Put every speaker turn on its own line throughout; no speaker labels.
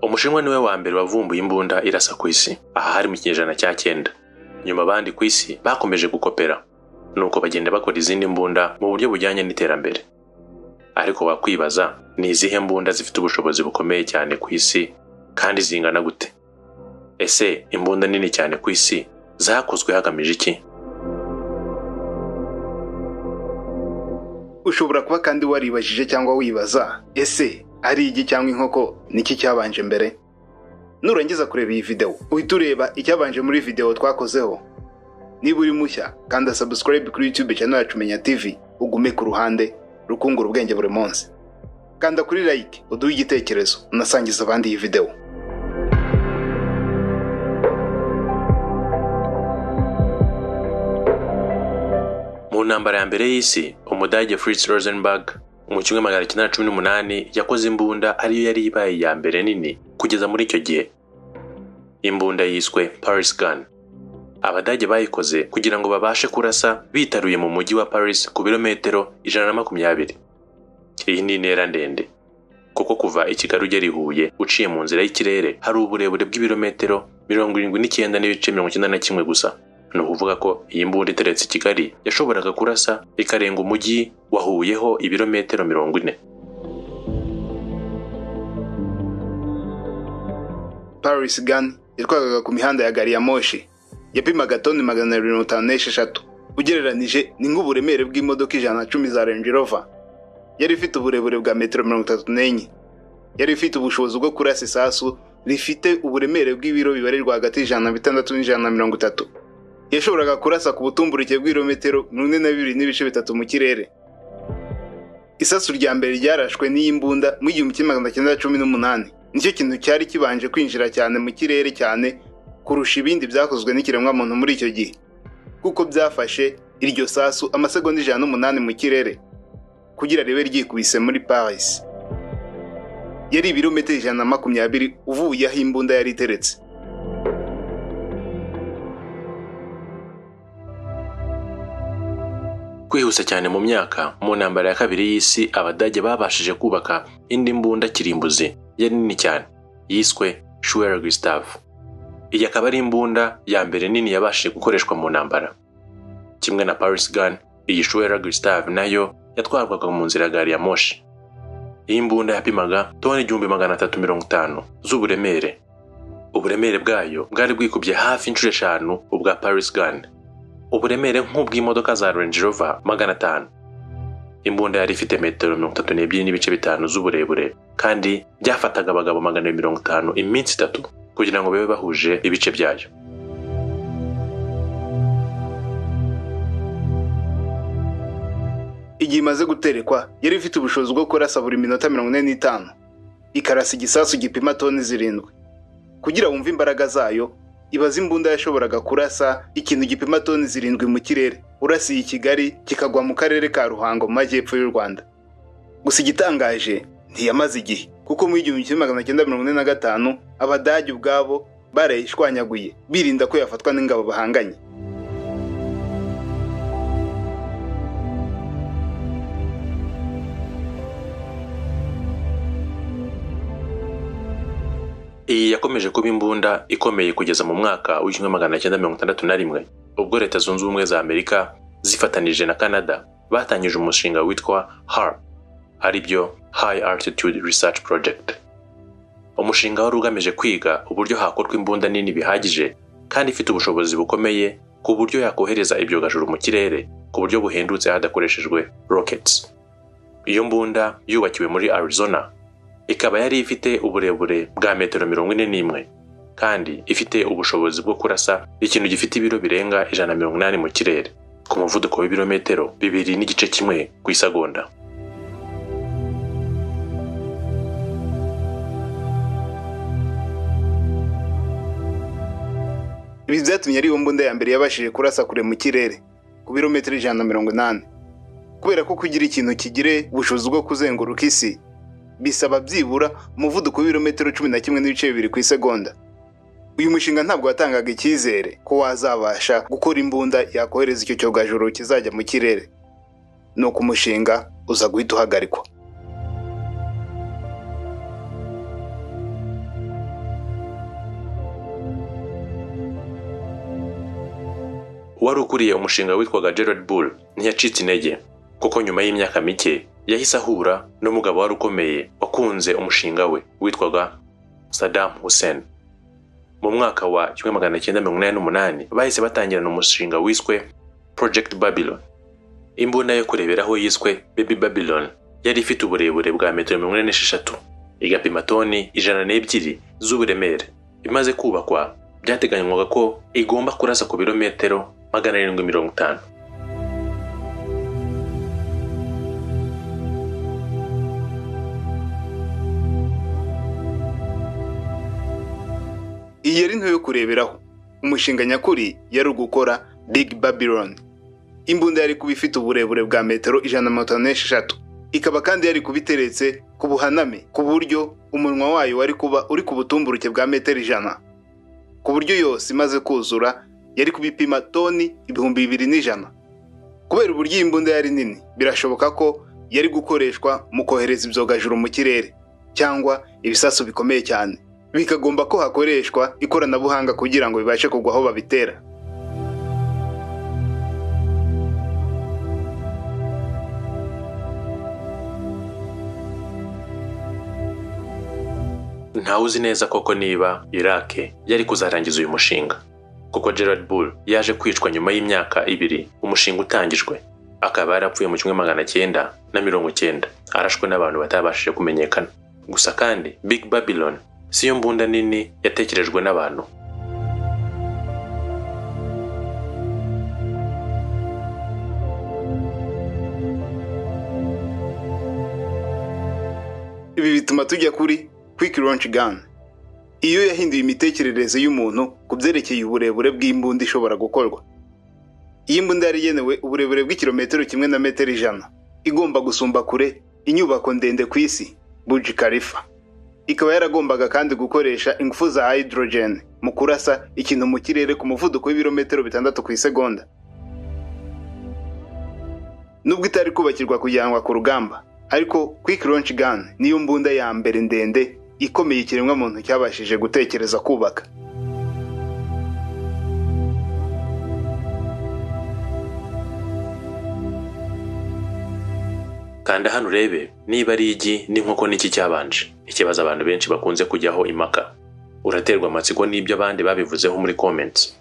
Umushinwa niwe wa mbere wavumbuye imbunda irasa ku isi. Aha hari mu kinyejana cya 9. Nyuma abandi ku isi bakomeje gukopera, nuko bagenda bakora izindi mbunda mu buryo bujyanye n'iterambere. Ariko wakwibaza, ni izihe mbunda zifite ubushobozi bukomeye cyane ku isi kandi zingana gute? Ese imbunda nini cyane ku isi zakozwe hagamije iki?
Ushobora kuba kandi waribajije cyangwa wibaza, ese ari igi cyangwa inkoko niki cyabanje mbere? Nurangiza kureba iyi video, uhita ureba icyabanje muri video twakozeho. Niba uri mushya, kanda subscribe kuri YouTube channel yacu Menya TV, ugume ku ruhande rukungura ubwenge buri munsi. Kanda kuri like, uduhe igitekerezo, unasangiza abandi iyi video.
Mu ntambara ya mbere y'isi, Umudage Fritz Rosenberg mu 1918 yakoze imbunda ariyo yari ibaye iya mbere nini kugeza muri icyo gihe. Imbunda yiswe Paris Gun. Abadage bayikoze kugira ngo babashe kurasa bitaruye mu mujyi wa Paris ku birometero 120. Iyi ni intera ndende, kuko kuva i Kigali ugera i Huye uciye mu nzira y'ikirere hari uburebure bw'ibirometero 79.91 gusa. Ni ukuvuga ko iyi mbunda iteretse i Kigali yashoboraga kurasa ikarenga umujyi wahuyeho ibirometero 40.
Paris Gun yatwagaga ku mihanda ya gari ya moshi, yapimaga toni 256, ugereranije ni nk'uburemere bw'imodoka 110 za Range Rover. Yari ifite uburebure bwa metero 34. Yari ifite ubushobozi bwo kurasa isasu rifite uburemere bw'ibiro bibarirwa hagati y'106 n'130. Yashoboraga kurasa ku butumburuke bw'ibirometero 42.3 mu kirere. Isasu rya mbere ryarashwe n'iyi mbunda mu 1918. Nicyo kintu cyari kibanje kwinjira cyane mu kirere cyane kurusha ibindi byakozwe n'ikiremwamuntu muri icyo gihe, kuko byafashe iryo sasu amasegonda 108 mu kirere kugira ribe ryikubise muri Paris. Yari ibirometero 120 uvuye aho imbunda yari iteretse.
Kwihuse cyane mu myaka, mu ntambara ya kabiri y'isi Abadage babashije kubaka indi mbunda kirimbuzi yari nini cyane yiswe Schwerer Gustav. Iyi akaba ari imbunda ya mbere nini yabashije gukoreshwa mu ntambara. Kimwe na Paris Gun, iyi Schwerer Gustav nayo yatwarwaga mu nzira gari ya moshi. Iyi mbunda yapimaga toni 1350 z'uburemere. Uburemere bwayo bwari bwikubye hafi inshuro 5 ubwa Paris Gun, uburemere nk'ubw'imodoka za Range Rover 500. Imbunda yari ifite metero 32.5 z'uburebure, kandi byafataga abagabo 250 iminsi 3 kugira ngo babe bahuje ibice byayo.
Igihe imaze guterekwa, yari ifite ubushobozi bwo kurasa buri minota 45, ikarasa igisasu gipima toni 7. Kugira wumve imbaraga zayo, ibaza imbunda yashoboraga kurasa ikintu gipima toni 7 mu kirere, urasiye i Kigali kikagwa mu karere ka Ruhango mu majyepfo y'u Rwanda. Gusa igitangaje, ntiyamaze igihe, kuko mu 1945 Abadage ubwabo barayishwanyaguye birinda ko yafatwa n'ingabo bahanganye.
Iyi yakomeje kuba imbunda ikomeye kugeza mu mwaka w'1961, ubwo Leta Zunze Ubumwe za Amerika zifatanije na Canada batangije umushinga witwa HAARP, aribyo High Altitude Research Project. Umushinga wari ugamije kwiga uburyo hakorwa imbunda nini bihagije kandi ifite ubushobozi bukomeye ku buryo yakohereza ibyogajuru mu kirere ku buryo buhendutse hadakoreshejwe rockets. Iyo mbunda yubakiwe muri Arizona, ikaba yari ifite uburebure bwa metero 41 kandi ifite ubushobozi bwo kurasa ikintu gifite ibiro birenga 180 mu kirere ku muvuduko w'ibirometero 2.1 ku isegonda.
Ibi byatumye ari imbunda ya mbere yabashije kurasa kure mu kirere ku birometero 180. Kubera ko kugira ikintu kigire ubushobozi bwo kuzenguruka isi bisaba byibura umuvuduko w'ibirometero 11.2 ku isegonda. Uyu mushinga ntabwo watangaga icyizere ko wazabasha gukora imbunda yakohereza icyo cyogajuru kizajya mu kirere. Nuko umushinga uza guhita uhagarikwa.
Uwari ukuriye umushinga witwaga Gerard Bull ntiyacitse intege, kuko nyuma y'imyaka mike yahise ahura n'umugabo wari ukomeye wakunze umushinga we witwaga Saddam Hussein. Mu mwaka wa 1988 bahise batangirana umushinga wiswe Project Babylon. Imbunda yo kureberaho yiswe Baby Babylon yari ifite uburebure bwa metero 46, igapima toni 102 z'uburemere. Imaze kubakwa byateganywaga ko igomba kurasa ku birometero 750.
Iyi yari nto yo kureberaho. Umushinga nyakuri yari ugukora Big Babylon. Imbunda yari kuba ifite uburebure bwa metero 156, ikaba kandi yari kuba iteretse ku buhaname ku buryo umunwa wayo wari kuba uri ku butumburuke bwa metero 100, ku buryo yose imaze kuzura yari kubipima toni 2100. Kubera uburyo iyi mbunda yari nini, birashoboka ko yari gukoreshwa mu kohereza ibyogajuru mu kirere cyangwa ibisasu bikomeye cyane, bikagomba ko hakoreshwa ikoranabuhanga kugira ngo bibashe kugwa aho babitera.
Ntawe uzi neza koko niba Iraq yari kuzarangiza uyu mushinga, kuko Gerard Bull yaje kwicwa nyuma y'imyaka 2 umushinga utangijwe, akaba yarapfuye mu 1990 arashwe n'abantu batabashije kumenyekana. Gusa kandi Big Babylon siyo mbunda nini yatekerejwe n'abantu.
Ibi bituma tujya kuri Quick Launch Gun. Iyo yahinduye imitekerereze y'umuntu ku byerekeye uburebure bw'imbunda ishobora gukorwa. Iyi mbunda yari igenewe uburebure bw'ikirometero 1 na metero 100, igomba gusumba kure inyubako ndende ku isi, Burj Khalifa. Ikaba yaragombaga kandi gukoresha ingufu za hydrogen mu kurasa ikintu mu kirere ku muvuduko w'ibirometero 6 ku isegonda. Nubwo itari kubakirwa kujyanwa ku rugamba, ariko Quick Launch Gun niyo mbunda ya mbere ndende ikomeye ikiremwamuntu cyabashije gutekereza kubaka.
Kanda hano urebe niba ari igi n'inkoko n'iki cyabanje, ikibazo abantu benshi bakunze kujyaho impaka. Uraterwa amatsiko n'ibyo abandi babivuzeho muri comments.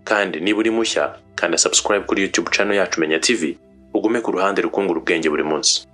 Kandi niba uri mushya, kanda subscribe kuri YouTube channel yacu Menya TV, ugume ku ruhande rukungura ubwenge buri munsi.